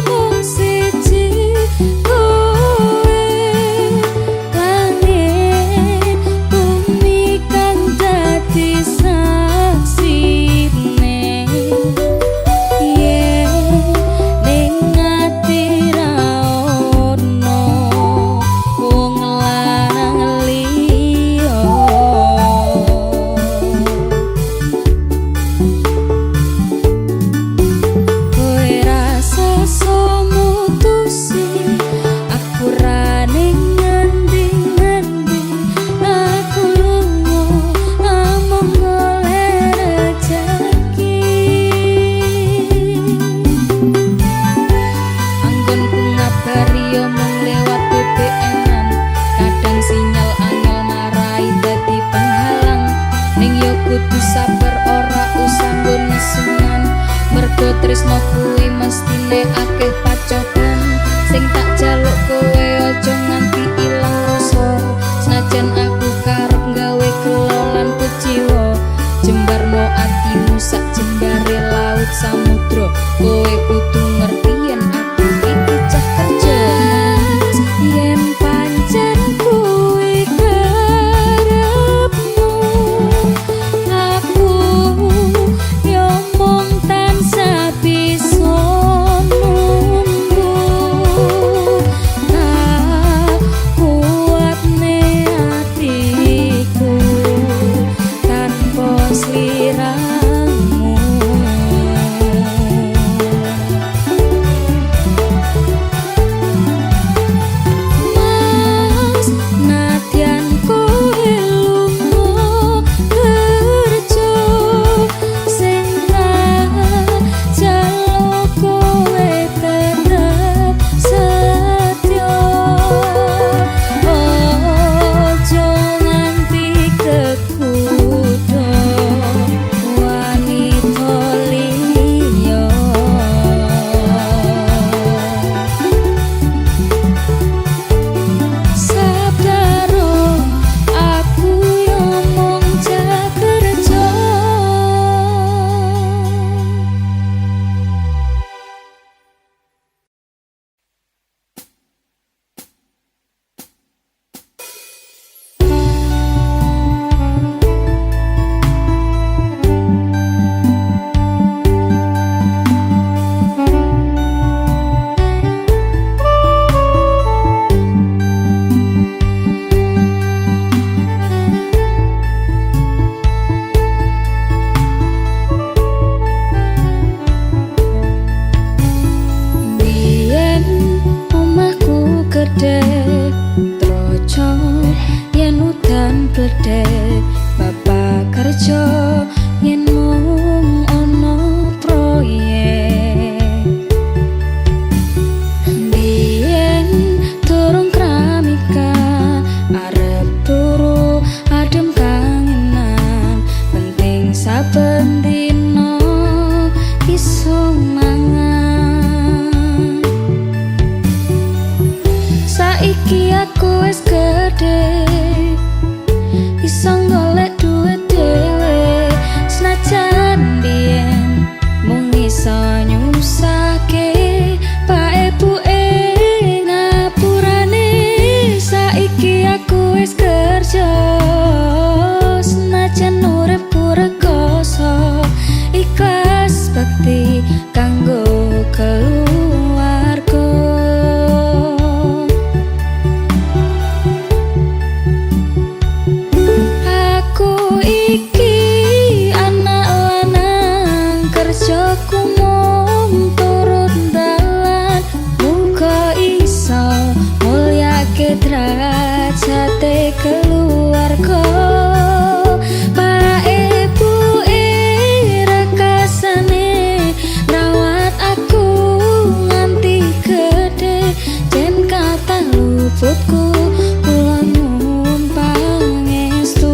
mung siji kowe, langit bumi kang dadi saksine. Yen ning ati ra ono wong lanang liya. Kowe rasa mutusi aku ra ning ngendi-ngendi, aku lunga namung golek rejeki. Anggonku ngabari yo mung lewat BBM-an, kadang sinyal angel marai dadi penghalang. Ning yo kudu sabar ora usah nggo nesunan, mergo tresno kuwi mestine akeh pacoban. Sing tak jaluk kowe aja nganti ilang rasa, senajan aku karep gawe gelo lan kuciwa. Jembarno atimu sak jembare laut samudra, kowe kudu ngerti yen aku iki cah kerja. Yen pancen kuwi karepmu, aku yo mung tansah bisa nunggu. Tak kuatne atiku tanpa sliramu. Mas, nadyan kowe lunga kerja, sing tak jaluk kowe tetep setya. Ojo nganti kekutha wanita liya. Sabdaro aku yo mung cah kerja. Biyen omahku gedhe troco, yen udan bledek bapak kerja yen mung ana proyek. Biyen durung keramikan, arep turu adem kangenan, penting saben dina iso mangan. Saiki aku wis gedhe, iso golek duit dhewe, senajan biyen mung iso nyusahke pak ibuke ngapurane. Saiki aku wis kerja, senajan uripku rekoso, ikhlas bakti kanggo keluarga. Aku iki anak lanang, kerjaku mung turut dalan, muga iso mulyake derajate keluarga. Pak ibuke rekasane rawat aku nganti gedhe, jen kathah luputku kula nyuwun pangestu.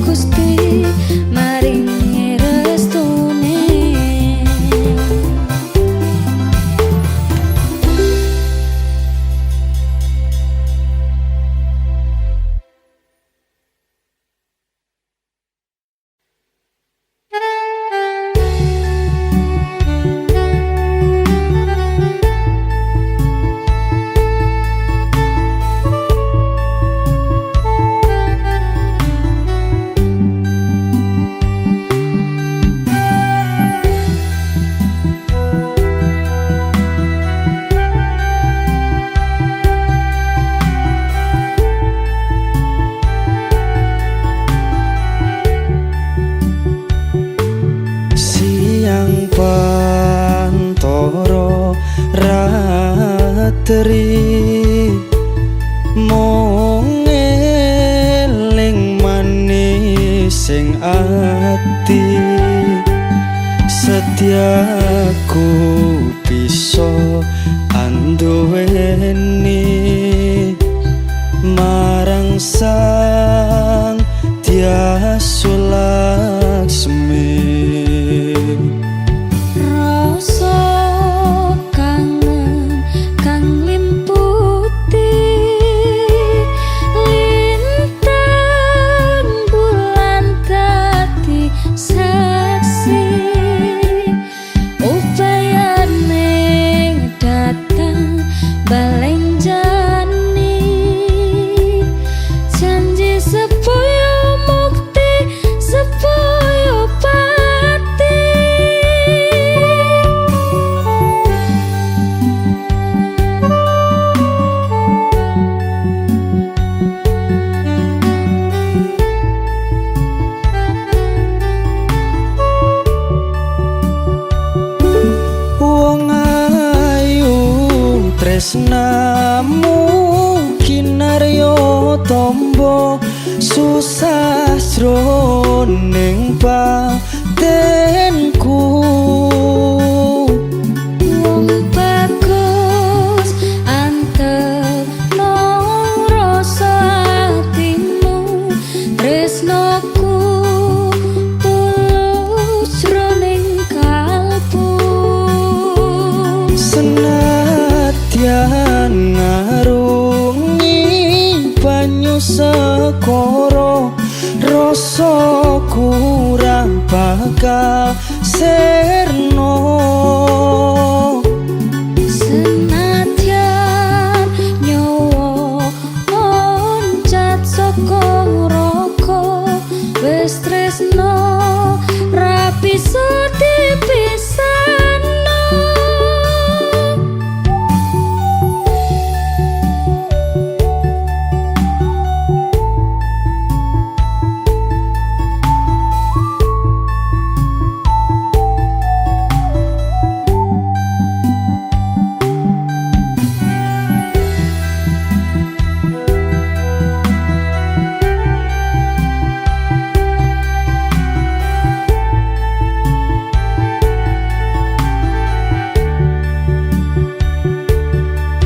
Gusti maringi restune. Siang pantoro ratri mung eling manis sing ati setiaku bisa anduweni marang Sang Tiasu Laksmi. Rasa kangen kang limputi lintang bulan dadi saksi upayane datang balenjani janji sepoyo mukti sepoyo pati. Wong ayu tresnamu kinaryo tombo susah jroning batinku. Wong bagus antep no rasa atimu tresnoku tulus jroning kalbu. Senadyan ngarungi banyu segara rasa kurang bakal sirna. Senadyan nyawa loncat saka raga wis tresno ra bisa dipisahno.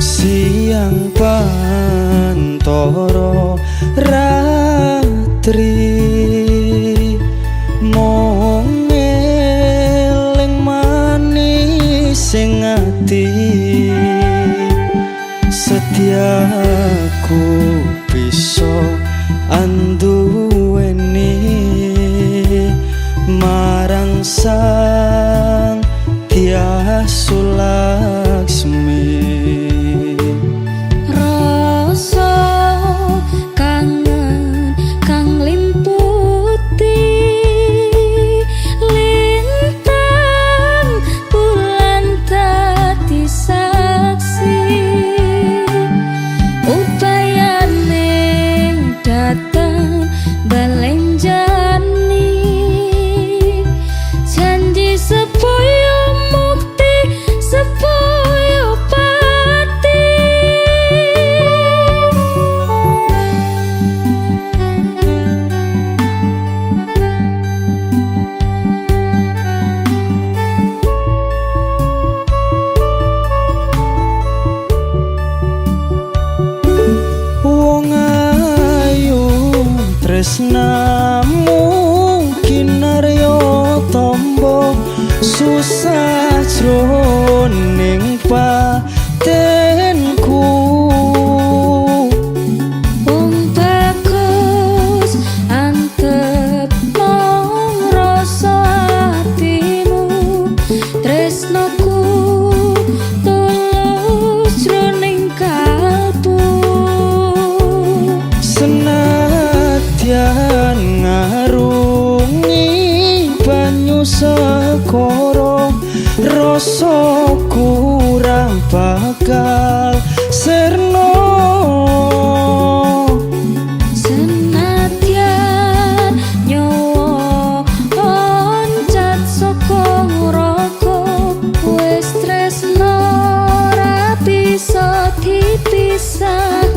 Siang pantoro ratri mung eling manis sing ati setiaku bisa anduweni marang Sang Tiasu Laksmi. Rasa kangen kang limputi lintang bulan dadi saksi upayane datang balenjani janji sepoyo mukti sepoyo. Tresnamu kinaryo tombo susah jroning batinku. Wong bagus antep mung rasa atimu, tresnoku tulus jroning kalbu. Senadyan ngarungi banyu segara, rasa kurang bakal sirna. Senadyan nyawa loncat saka raga, wis tresno ora bisa dipisahno.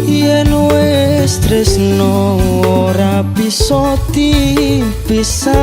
Yen wis tresno ora bisa dipisahno.